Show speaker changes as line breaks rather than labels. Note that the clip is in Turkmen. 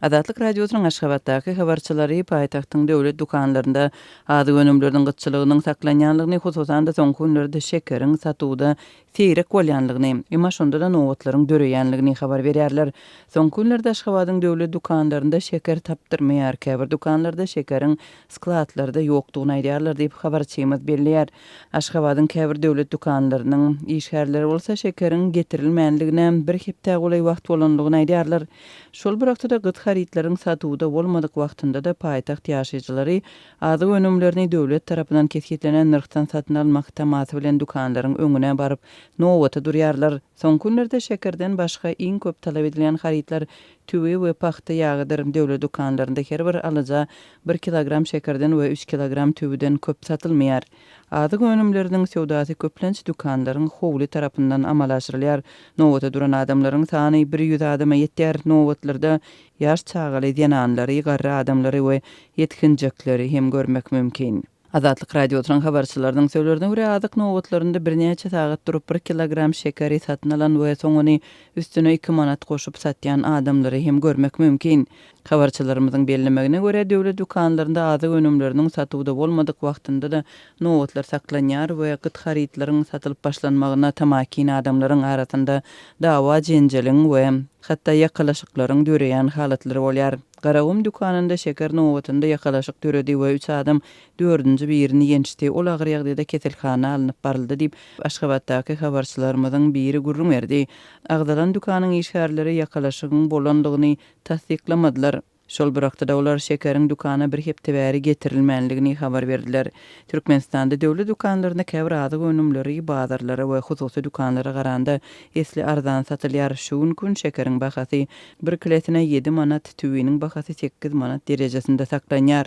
Azatlyk Radiosynyň Aşgabatdaky habarçylary paýtagtyň döwlet dükanlarynda azyk önümleriniň gytçylygynyň saklanýanlygyny, hususan-da soňky günlerde şekeriň satuwda seýrek bolýanlygyny, emma şonda-da nobatlaryň döreýänligini habar berýärler. Soňky günlerde Aşgabadyň döwlet dükanlarynda şeker tapdyrmaýar, käbir dükanlarda şekeriň skladlarda ýokdugyny aýdýarlar diýip, habarçymyz belleýär. Aşgabadyň käbir döwlet dükanlarynyň işgärleri bolsa şekeriň getirilmänligine bir hepdä golaý wagt bolanlygyny aýdýarlar. Şol bir wagtda-da gyt harytlaryň satuwda bolmadyk wagtynda-da paýtagt ýaşaýjylary azyk önümlerini döwlet tarapyndan kesgitlenen nyrhdan satyn almak tamasy bilen dükanlaryň öňüne baryp, nobata durýarlar. Soňky günlerde şekerden başga iň köp talap edilýän harytlar tüwi we pagta ýagydyr. Döwlet dükanlarynda her bir alyja bir kilogram şekerden we üç kilogram tüwüden köp satylmaýar. Azyk önümleriniň söwdasy köplenç dükanlaryň howly tarapyndan amala aşyrylýar. Nobata duran adamlaryň sany bir ýüz adama ýetýär. Nobatlarda ýaş çagaly zenanlary, garry adamlary we ýetginjekleri hem görmek mümkin. Azatlyk Radiosynyň habarçylarynyň sözlerine görä, azyk nobatlarynda birnäçe sagat durup bir kilogram şekeri satyn alan we soň ony üstüne iki manat goşup satýan adamlary hem görmek mümkin. Habarçylarymyzyň bellemegine görä, döwlet dükanlarynda azyk önümleriniň satuwda bolmadyk wagtynda-da nobatlar saklanýar we gyt harytlaryň satylyp başlanmagyna tamakin adamlaryň arasynda dawa-jenjeliň we hatda ýakalaşyklaryň döreýän halatlary bolýar. Garagum dükanynda şeker nobatynda ýakalaşyk döredi we üç adam dördünji birini ýençdi, ol agyr ýagdaýda keselhana alnyp baryldy diýip, Aşgabatdaky habarçylarymyzyň biri gürrüň berdi. Agzalan dükanyň işgärleri ýakalaşygyň bolandygyny tassyklamadylar. Şol bir wagtda-da olar şekeriň dükana bir hepde bäri getirilmänligini habar berdiler. Türkmenistanda döwlet dükanlarynda käbir azyk önümleri bazarlara we hususy dükanlara garanda esli arzan satylýar. Şu günki gün şekeriň bahasy bir kilesine ýedi manat, tüwiniň bahasy sekiz manat derejesinde saklanýar.